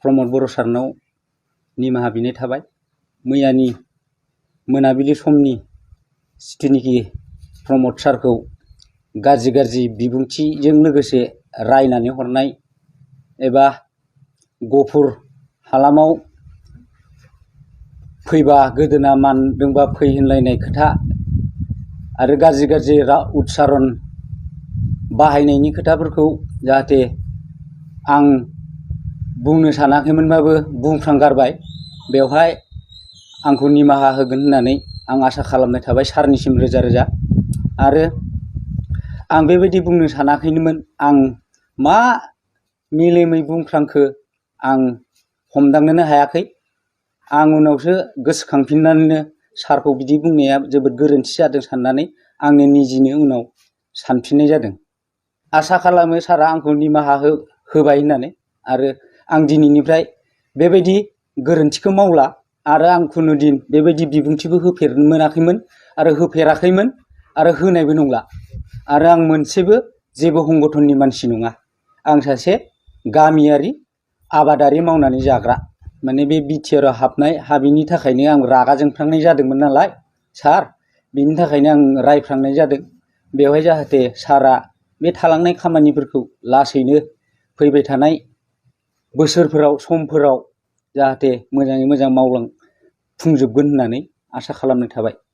प्रमद बर' सारनाव निमाहा बिनाय थाबाय। मैयानि मोनाबिलि समनि जिथुनिखि प्रमद सारखौ गाज्रि बिबुंथिजों लोगोसे रायनानै हरनाय एबा गफुर हालामाव फैबा गोदोना मानदोंबा फै होनलायनाय खोथा आरो गाज्रि उच्चारण बाहायनायनि खोथाफोरखौ जाहाथे आं बुंनो सानाखैमोनबाबो बुंफ्रांगारबाय। बेवहाय आंखौ निमाहा होगोन होननानै आं आसा खालामनाय थाबाय सारनिसिम रोजा रोजा। आरो आं बेबायदि बुंनो सानाखैनोमोन। आं मा मेलेमै बुंफ्रांखो आं हमदांनोनो हायाखै। आं उनावसो गोसोखांफिननानैनो सारखौ बिदि बुंनाया जोबोद गोरोन्थि जादों साननानै आंनो निजिनो उनाव सानफिननाय जादों। आसा खालामो सारा आंखौ निमाहा होबाय होननानै। आरो आं दिनैनिफ्राय बेबायदि गोरोन्थिखौ मावला आरो आं खुनुदिन बेबायदि बिबुंथिबो होफेरनो मोनाखैमोन आरो होफेराखैमोन आरो होनायबो नंला। आरो आं मोनसेबो जेबो संगठननि मानसि नङा। आं सासे गामियारि आबादारि मावनानै जाग्रा। माने बे बिटिआरआव हाबनाय हाबिनि थाखायनो आं रागा जोंफ्लांनाय जादोंमोन नालाय सार, बिनि थाखायनो आं रायफ्लांनाय जादों। बेवहाय जाहाथे सारा बे थालांनाय खामानिफोरखौ लासैनो फैबाय थानाय बोसोरफोराव समफोराव जाहाथे मोजाङै मोजां मावफुंजोबगोन होननानै आसा खालामनाय थाबाय।